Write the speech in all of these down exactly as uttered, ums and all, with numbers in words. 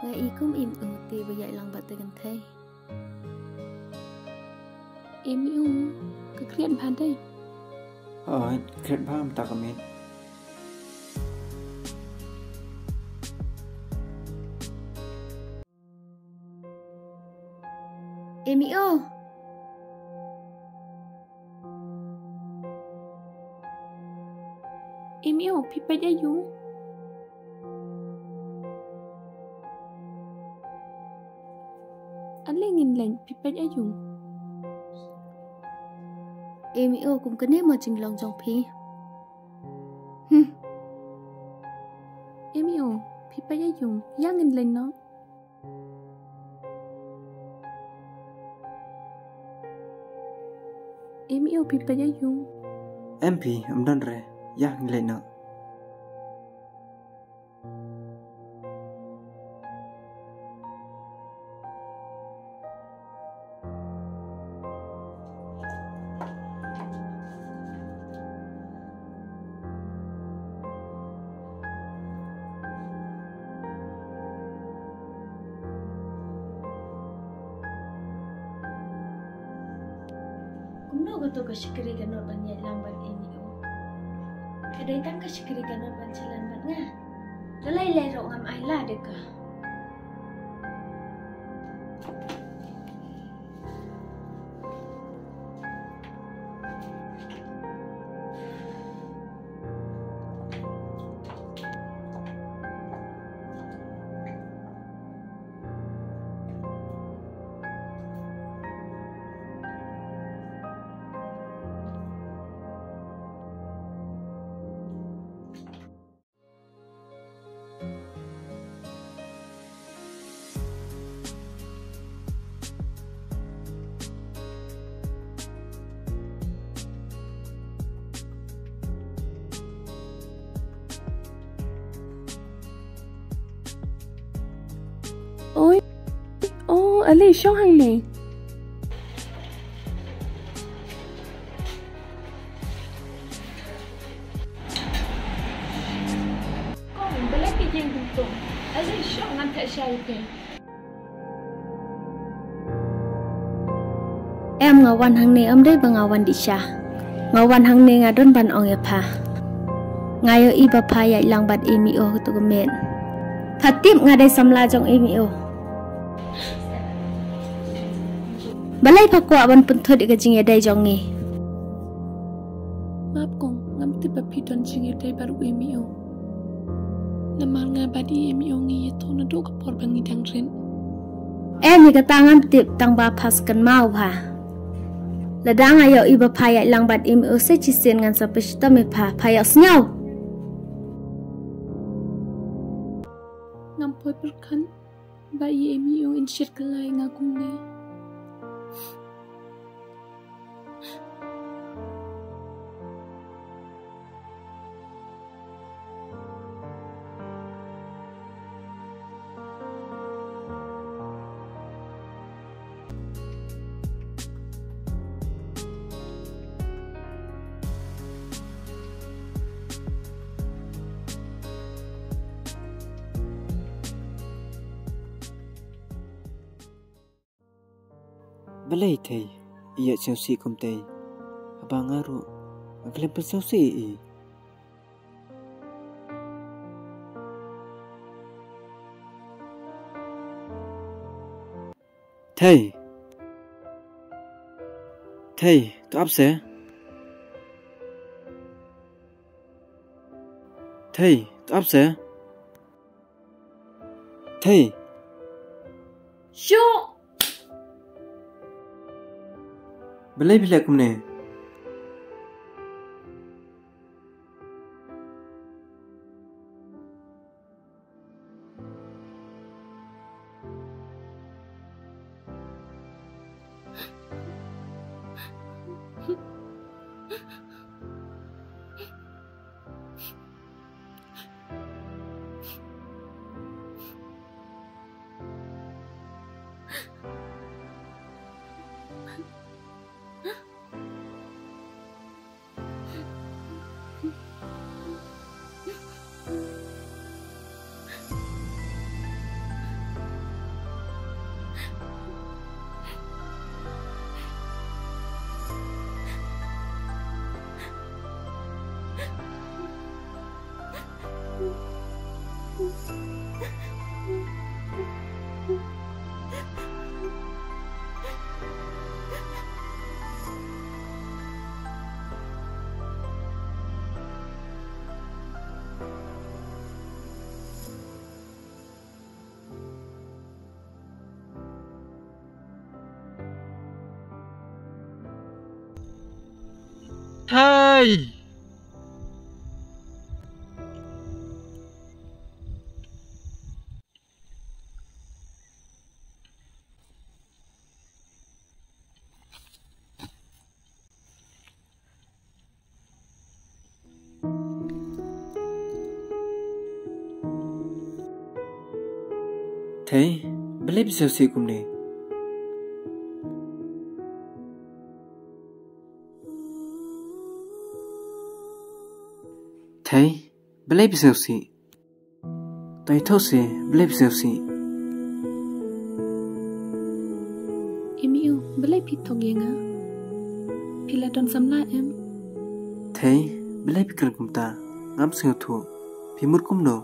Ïa i kum im u te ba ïaid lang bad te kynthei. Im u ka kriat bha dei. Hooid, kriat bha mynta ka miet. Im u. Im u, phi peit aïu? Ale ngin leit, phi peit aïu? Im u, kum kane mo jinglong jong phi. Hmm. Im u, phi peit aïu? Ïa ngin leit noh. Im u, phi peit aïu? Em phi, ym don re. Ïa ngin leit noh. Kumno kato ka shakri ka nod ban ïaid lang bad Emi o? Ka dei tang ka shakri ka nod ban jlan bad nga. Lei lei ruh ngam ai lad ïa ka. Oi. Oh, ale shong hangne. Kong, balei phi ïeng kumto? Ale shong, ngan theh sha ïa phi. Em, nga wan hangne ym dei ba nga wan dih sha. Nga wan hangne nga don ban ong ïa pha. Nga ïohi ba pha ïaid lang bad Emi o kato ka miet. Pha tip nga dei samla jong Emi o. Balei pha kwah ban pynthut ïa ka jingïadei jong ngi? Map kong, ngam tip ba phi don jingïadei bad u Emi o. Namar nga bad i Emi o ngi ïathuh naduh ka por ba ngi dang rit. Em, ïa kata ngam tip, tang ba pha sa kynmaw bha. Lada nga ïohi ba pha ïaid lang bad Emi o sa shisien ngan sa pynshitom ïa pha, pha ïoh sngew. Ngam poi pyrkhat ba i Emi o in shit kylla ïa nga kumne. Balei Thei, i ïa sngewsih kumtei? Haba nga ruh nga khlem pynsngewsih ïa i. Thei. Thei, to ap se. Thei, to ap se. Thei. Shu. Balei phi leh kumne? Thei. Thei, balei phi sngewsih kumne? Thei, balei phi sngewsih? To ïathuh seh, balei phi sngewsih? Em Ïew, balei phi thok ïa nga? Phi la don samla em? Thei, balei phi kren kumta? Ngam sngewthuh. Phi mut kumno?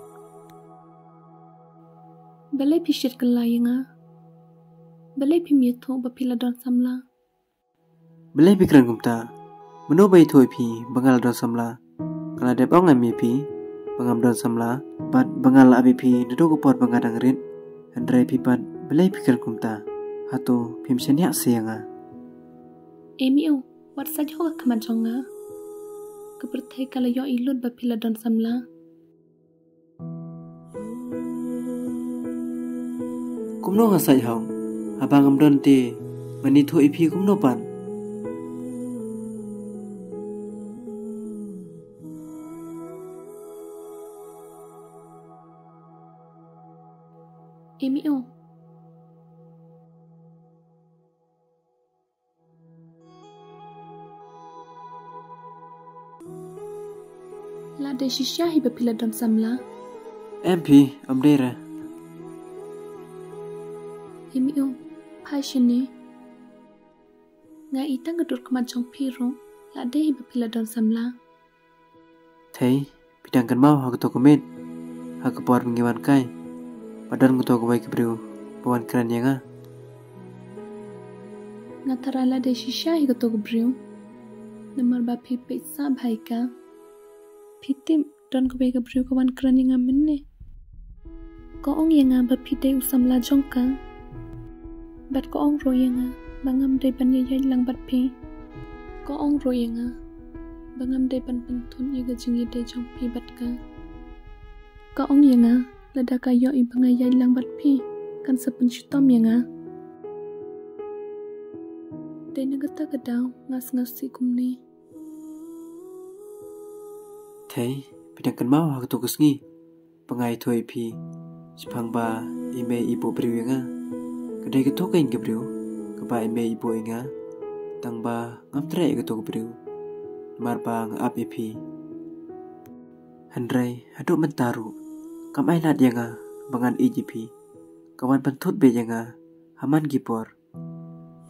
Balei phi shit kylla ïa nga? Balei phim ïathuh ba phi la don samla? Balei phi kren kumta? Mano ba ïathuh ïa phi ba nga la don samla? Nga la dep ong em ïa phi ba ngam don samla, bad ba nga la ap ïa phi naduh ka por ba nga dang rit. Hynrei phi pat, balei phi kren kumta? Hato phim shaniah seh ïa nga? Em Ïew, wat sait hok ha khmat jong nga. Ka pyrthei ka la ïohi lut ba phi la don samla. Kumno nga sait hok? Haba ngam don te, ngan ïathuh ïa phi kumno pat? Em Ïew. La dei shisha hi ba phi la don samla? Em phi, ym dei re. Em Ïew, phai shane. Nga i tang ka dur khmat jong phi ruh, la dei hi ba phi la don samla. Thei, phi dang kynmaw ha kato ka miet, ha ka por ba ngi wan kai, ba don kato kawei ka briew ba wan kren ïa nga? Nga tharai la dei shisha hi kato ka briew, namar ba phi peit sah bha ïa ka. Phi tip, don kawei ka briew ka wan kren ïa nga mynne. Ka ong ïa nga ba phi dei u samla jong ka. Bad ka ong ruh ïa nga ba ngam dei ban ïaid lang bad phi. Ka ong ruh ïa nga ba ngam dei ban pynthut ïa ka jingïadei jong phi bad ka. Ka ong ïa nga, lada ka ïohi ba nga ïaid lang bad phi, kan sa pynshitom ïa nga. Dei na kata ka daw nga sngewsih kumne. Thei, phi dang kynmaw ha kato ka sngi ba nga ïathuh ïa phi shaphang ba i mei i buh briew ïa nga? Ka dei kato keiñ ka briew kaba i mei i buh ïa nga, tang ba ngam treh ïa kato ka briew, namar ba nga ap ïa phi. Hynrei haduh mynta ruh kam ai lad ïa nga ba ngan ïeit ïa phi. Ka wan pynthut beit ïa nga ha man ki por.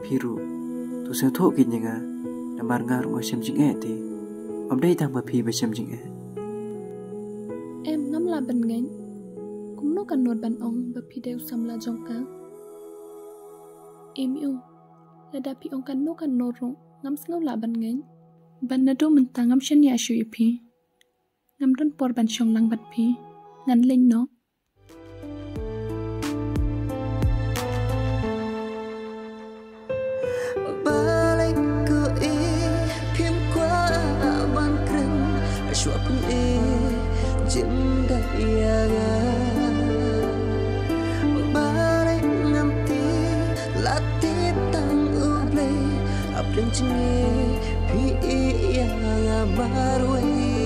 Phi ruh to sngewthuh keiñ ïa nga, namar nga ruh nga shem jingeh te. Ym dei tang ba phi ba shem jingeh. Em, ngam lah ban ngeit. Kumno kan nud ban ong ba phi dei u samla jong ka? Em Ïew, lada phi ong kano kano ruh ngam sngew lah ban ngeit. Ban naduh mynta ngam shaniah shuh ïa phi. Ngam don por ban shong lang bad phi. Ngan leit noh. Balei ko i phim kwah ban kren, shuwa pyn-i jingdait ïa nga. Balei ngam tip, la tip tang U Blei, hapdeng jingim phi i ïa nga marwei.